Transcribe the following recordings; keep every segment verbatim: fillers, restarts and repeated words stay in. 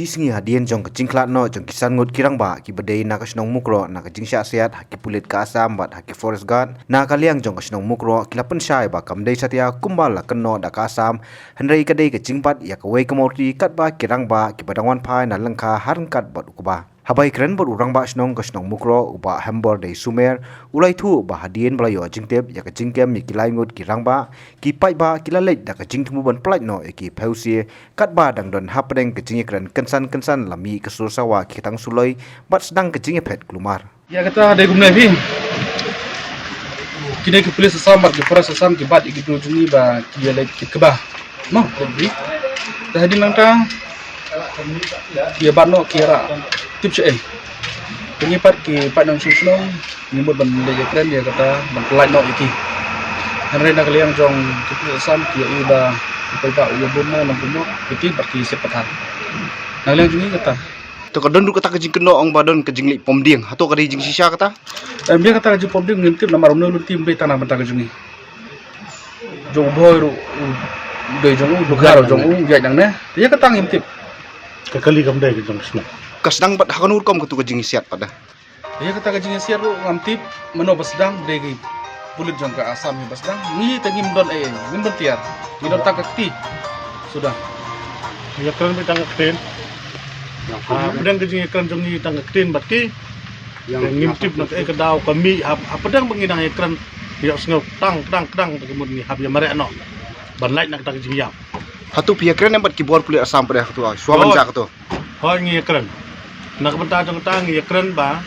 Ki sngi hadien jong ka jingkhlad noh jong ki san ngut ki rangbah kiba dei na ka shnong Mukroh na ka jingshah siat ha ki pulit ka Assam bad ha ki forest guard na ka liang jong ka shnong Mukroh, ki la pynshai ba kam dei satia kumba la kynnoh da ka Assam, hynrei ka dei ka jingbat ïa kawei ka murti katba ki rangbah kiba dang wan phai na lyngkha ha ryngkat bad u kba. Haba ïakren bad u rangbah shnong ka shnong Mukroh, u Bah Hembor Dei Sumer, u la ïathuh ba hadien ba la ïoh jingtip ïa ka jingkem ïa ki lai ngut ki rangbah, ki paidbah ki la leit da ka jingthmu ban pyllait noh ïa ki phewse, katba dang don hapdeng ka jingïakren kynsan kynsan, la mih ka sur sawa ki ktang suloi bad sdang ka jingïaphet kulmar. Ïa kata dei kumne phi. Kine ki police Assam bad ki forest Assam ki bat ïa ki briew jong ngi ba ki ïa leit ki kba. Mo, leit bi. Te hadien nangta ki ïa bat noh ki ïa rah. Tip shaei. Te ngi pat ki paid nongshong shnong ngi mut ban leit ïakren ïa kata, ban pyllait noh ïa ki. Hynrei na ka liang jong ki police Assam ki ïa i ba ki paidbah u ïa bun na nongkynnoh ki ti bad ki siat pathar. Na ka liang jong ngi kata. To ka don ruh kata ka jingkynnoh ong ba don ka jingleh pom dieng. Hato ka dei jingshisha kata? Em, ïa kata ka jingpom dieng ngim tip namar une u lynti um dei tang na bynta ka jong ngi. Jong u Bhoi ruh u dei jong u, u Dkhar ruh jong u, ïaid nangne. Ïa kata ngim tip. Ka kali kam dei ka jong shnong. Ka sdang pat ha kano rukom katu ka jingsiat pat da? Ïa kata ka jingsiat ruh ngam tip mano ba sdang, dei ki pulit jong ka Assam hi ba sdang. Ngi te ngim don ei, ngim don tiar. Ngi don tang ka kti. Suda. Ïakren beit tang ka ktien. Hapdeng ka jingïakren jong ngi tang ka ktien bad ki. Te ngim tip na kaei ka daw ka mih hap, hapdeng ba ngi dang ïakren. Ïohsngew tang, tang, tang, te ka mut ngi hap ïa mareh noh ban lait na kata ka jingïap. Hato phi ïakren em bad ki bor pulit Assam pat da hato, shuwa ban jia kato? Hooid, ngi ïakren. Na ka bynta jong kata ngi ïakren ba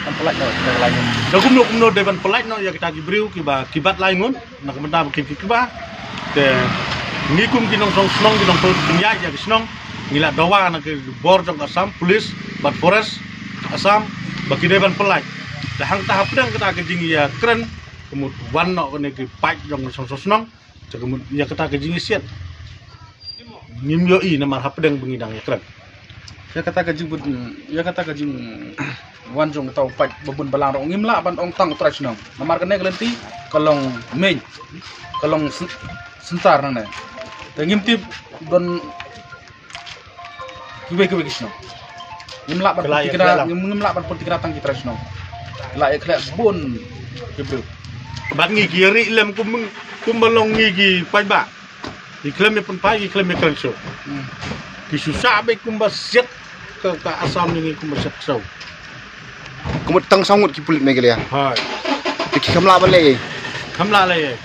ban pyllait noh ïa ki lai ngut. Da kumno kumno dei ban pyllait noh ïa kita ki briew kiba ki bat lai ngut. Na ka bynta ba kin ki kba. Te ngi kum ki nongshong shnong, ki nongpynïaid ïa ki shnong, ngi la dawa na ki bor jong ka Assam Police bad Forest Assam ba ki dei ban pyllait. Te hangta hapdeng kata ka jingïakren ka mut wan noh kane ki paid jong ki nongshong shnong. Te ka mut ïa kata ka jingïasiat ngim ïohi namar hapdeng ba ngi dang ïakren. Ïa kata ka jing, ïa kata ka jingwan jong kata u paid ba bun balang ruh ngim lah ban ong tang u trai shnong. Namar kane ka lynti ka long main, ka long sen-, center nangne. Te ngim tip don kiwei kiwei ki shnong. Ngim lah ban pynthikna, ngim, ngim lah ban pynthikna tang ki trai shnong. Lah ïa khleh bun ki briew. Bad ngi ki ïa ri lem kum, kumba long ngi ki paidbah. Ki khlem ïa pynphai, ki khlem ïa kren shuh. Hmm. Ki shu shah beit kumba siat ka, ka Assam ngi kumba siat shuh. Kumba tang saw ngut ki pulit Meghalaya. Hai. Te ki kham lah ban leh ei. Kham lah leh ei.